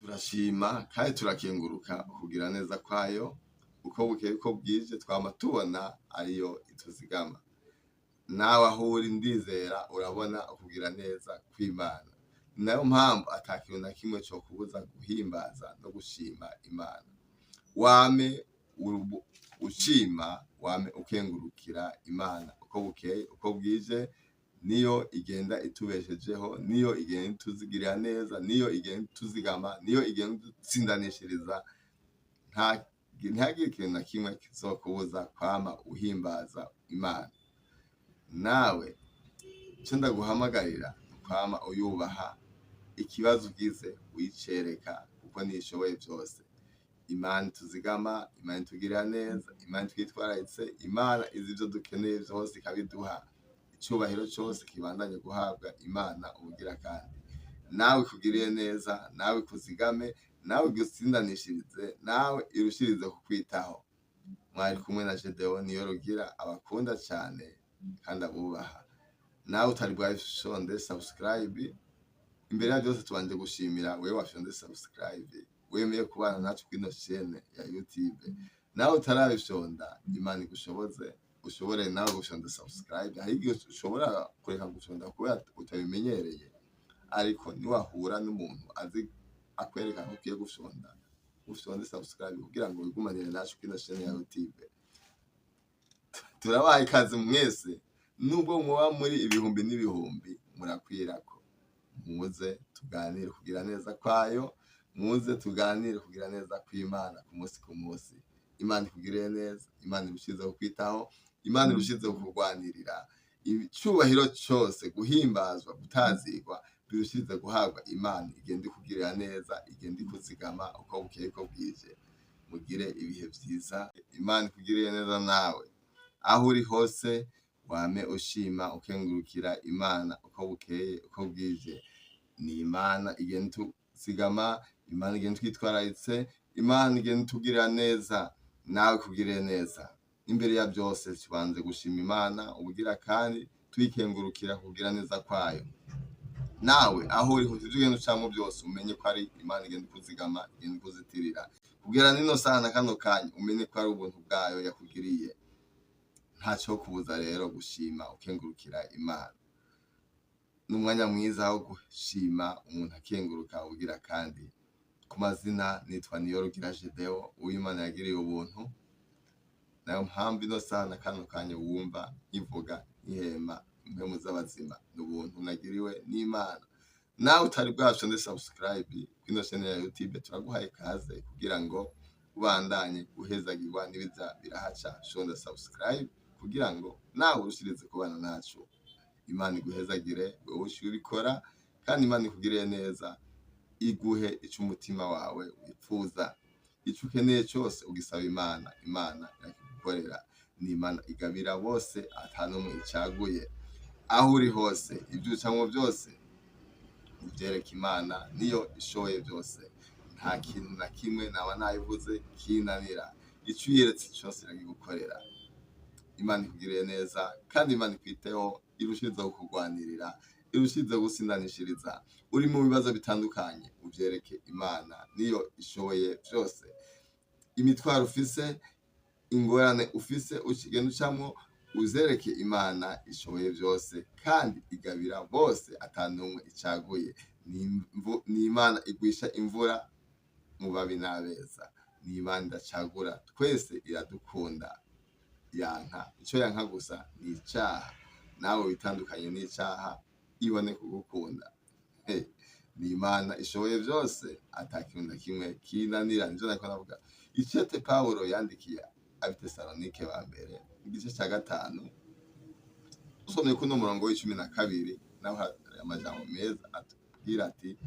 Turashima kandi turakenguruka ukugira neza kwayo, uko bukeye uko bwije twama tubona ariyo ituzigama. Nawe aho uri ndizera urabona ukugira neza kw'Imana. Ni nayo mpamvu ata kintu na kimwe cokubuza guhimbaza no gushima Imana. Wame ushima, wame ukengurukira Imana uko bukeye uko bwije, niyo igenda itubeshejeho, niyo igenda ituzigirira neza, niyo igenda ituzigama, niyo igenda idutsindanishiriza. Ntihagire ikintu na kimwe kizokubuza kwama uhimbaza Imana. Nawe ico ndaguhamagarira ni kwama uyubaha, ikibazo ugize uyicereka kuko niyo ishoboye vyose. Imana ituzigama, Imana itugirira neza, Imana itwitwararitse, Imana izi ivyo dukeneye vyose ikabiduha. Icubahiro cose kibandanye guhabwa Imana ubugira kandi. Nawe ikugirire neza, nawe ikuzigame, nawe igutsindanishirize, nawe irushirize kukwitaho. Mwari kumwe na Gedeon Niyorugira, abakunda cane kandi abubaha. Nawe utari bwashonde subscribe, imbere ya byose tubanje gushimira wewe wafyonde subscribe, wemeye kubana natwe kuri ino chaîne ya YouTube. Nawe utarabishonda, Imana igushoboze ushobore nawe gufyonda subscribe. Hari igihe ushobora kureka gufyonda kubera utabimenyereye, ariko niwahura n'umuntu azi akwereka ko ukwiye gufyonda, ufyonde subscribe kugira ngo wigumanire natwe kuri ino chaîne ya YouTube. Turabaha ikaze mwese, nubwo muba muri ibihumbi n'ibihumbi, murakwirako. Muze tuganire kugira neza kwayo, muze tuganire kugira neza kw'Imana ku munsi ku munsi. Imana ikugirire neza, Imana irushizeho kwitaho, Imana irushizeho kurwanirira. Icubahiro cose, guhimbazwa, gutazigwa birushirize guhabwa Imana igenda ikugirira neza, igenda ikuzigama uko bukeye uko bwije. Mugire ibihe vyiza, Imana ikugirire neza. Nawe aho uri hose wame ushima ukengurukira Imana uko bukeye uko bwije. Ni Imana igenda ituzigama, Imana igenda itwitwararitse, Imana igenda itugirira neza. Nawe ikugirire neza. Imbere ya byose tubanze gushima Imana ubugira kandi tuyikengurukira kugira neza kwayo. Nawe aho uri hose, ivyo ugenda ucamwo byose, umenye ko ari Imana igenda ikuzigama, igenda ikuzitirira kugera nino saha na kano kanya, umenye ko ari ubuntu bwayo yakugiriye. Ntaco kubuza rero gushima ukengurukira Imana. N'umwanya mwiza wo gushima, umuntu akenguruka ubugira kandi. Ku mazina nitwa Niyorugira Gedeo, uw'Imana yagiriye ubuntu. Nayo mpamvu ino saha na kano kanya wumva nkivuga, nkihema impwemu z'abazima, ni ubuntu nagiriwe n'Imana. Nawe utari bwafyonde subscribe kwino chaîne ya YouTube, turaguhaye kaze kugira ngo ubandanye guhezagirwa n'ibiza birahaca. Shonda subscribe kugira ngo nawe urushirize kubana nacu. Imana iguhezagire wewe uciye ubikora, kandi Imana ikugirire neza, iguhe ico umutima wawe wifuza. Ico ukeneye cyose ugisaba Imana, Imana irakigukorera. Ni Imana igabira bose ata n'umwe icaguye. Aho uri hose, ibyo ucamwo byose uvyereka Imana, niyo ishoboye byose. Nta kintu na kimwe naba nabivuze kinanira. Ico uyeretse cyose iragigukorera. Imana ikugirire neza kandi Imana ikwiteho, irushirizeho kukurwanirira, irushirizeho gusindanishiriza. Uri mu bibazo bitandukanye, uvyereke Imana, niyo ishoboye byose. Imitwaro ufise, ingorane ufise ukigenda ucamwo, uzereke Imana ishoboye byose kandi igabira bose ata n'umwe icaguye. Ni Imana igwisha imvura mu babi n'abeza. Ni Imana idacagura, twese iradukunda. Yanka ico yanka gusa ni icaha. Nawe witandukanye n'icaha, ibone kugukunda. Hey, ni Imana ishoboye byose, ata kintu na kimwe kinanira. Nivyo nariko navuga. Icete Pawulo yandikiye Abitesalonike ba mbere, igice ca 5, usomye kuno murongo w'12, naho hari amajambo meza atubwira ati: